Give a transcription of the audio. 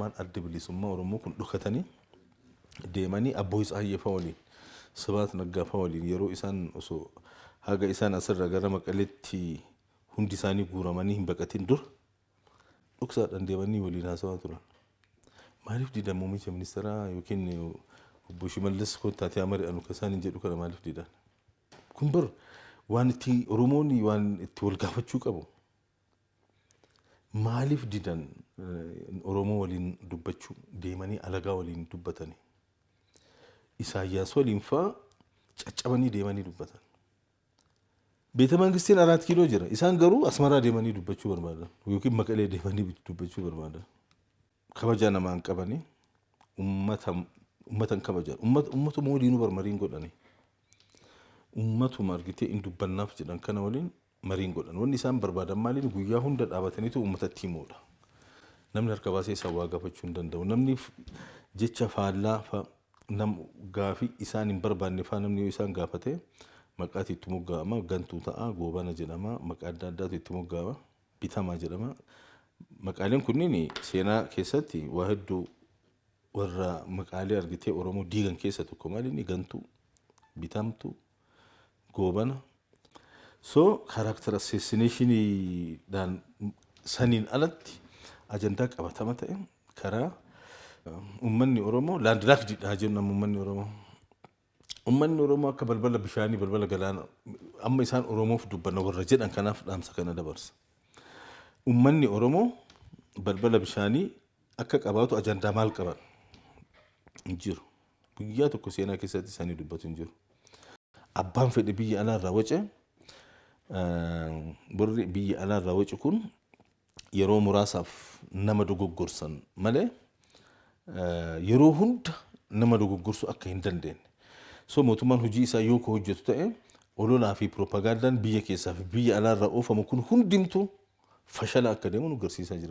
Tokkummaan Adda Bilisummaa Oromoo kun dhokatanii deemanii Abbooy Tsaayyee fa'aa waliin, Sibaat Naggaa fa'aa waliin yeroo isaan osoo haga isaan asirra gara Maqaleetti hundi isaanii guuramanii hin baqatin dura dhoksaadhaan deemanii waliin haasawaa turan. Maaliif didan muummicha ministeeraa yookiin obbo Shimallis kottaatee mari'annu kan isaan hin jedhu kana maaliif didan? Kun bar waan itti Oromoon waan itti wal gaafachuu qabu. Maaliif didan Oromoo waliin dubbachuu deemanii alagaa waliin dubbatanii? Isaayyaas waliin fa'aa caccabanii deemanii dubbatan. Beeta mangistiin 4 kiiloo jira. Isaan garuu Asmaraa deemanii dubbachuu barbaadan yookiin Maqalee deemanii dubbachuu barbaadan. Kabaja namaa hin qabanii, uummata hin kabajan. Uummatuma waliinuu bar mariin godhani. Uummatuma argitee hin dubbannaaf jedhan kana waliin mariin godhan. Wanni isaan barbaadan maaliin guyyaa hunda dhaabataniitu uummatatti himuudha. Namni harka baasee isaan waa gaafachuu hin danda'u. Namni jecha faallaa gaafii isaan hin barbaanne faa namni yoo isaan gaafate maqaatu itti moggaa'ama, gantuu ta'a, goobana jedhama, maqaa adda addaatu itti moggaa'ama, bitamaa jedhama. Maqaaleen kunniin seenaa keessatti waa hedduu warra maqaalee argitee Oromoo diigan keessa tokko maali inni gantuu, bitamtuu, goobana. So character assassinationidhaan saniin alatti ajandaa qabatama ta'e karaa uummanni Oromoo landlockedidha jennu amma uummanni Oromoo. Uummanni Oromoo akka balbala bishaanii balbala galaana amma isaan Oromoof dubbanna warra jedhan kanaaf dhaamsa kana dabarsa. Uummanni Oromoo balbala bishaanii akka qabaatu ajandaa maal qaban? Hin jiru. Guyyaa tokko seenaa keessatti isaanii dubbatu hin jiru. Abbaan fedhe biyya alaarraa wace, warri biyya alaarraa wace kun yeroo muraasaaf nama dogoggorsan malee yeroo hunda nama dogoggorsuu akka hin dandeenye. So mootummaan hojii isaa yoo ka hojjetu ta'e ololaa fi piroopagaandaan biyya keessaa fi biyya alaarraa oofamu kun hundimtuu fashala akka deemu nu agarsiisaa jira.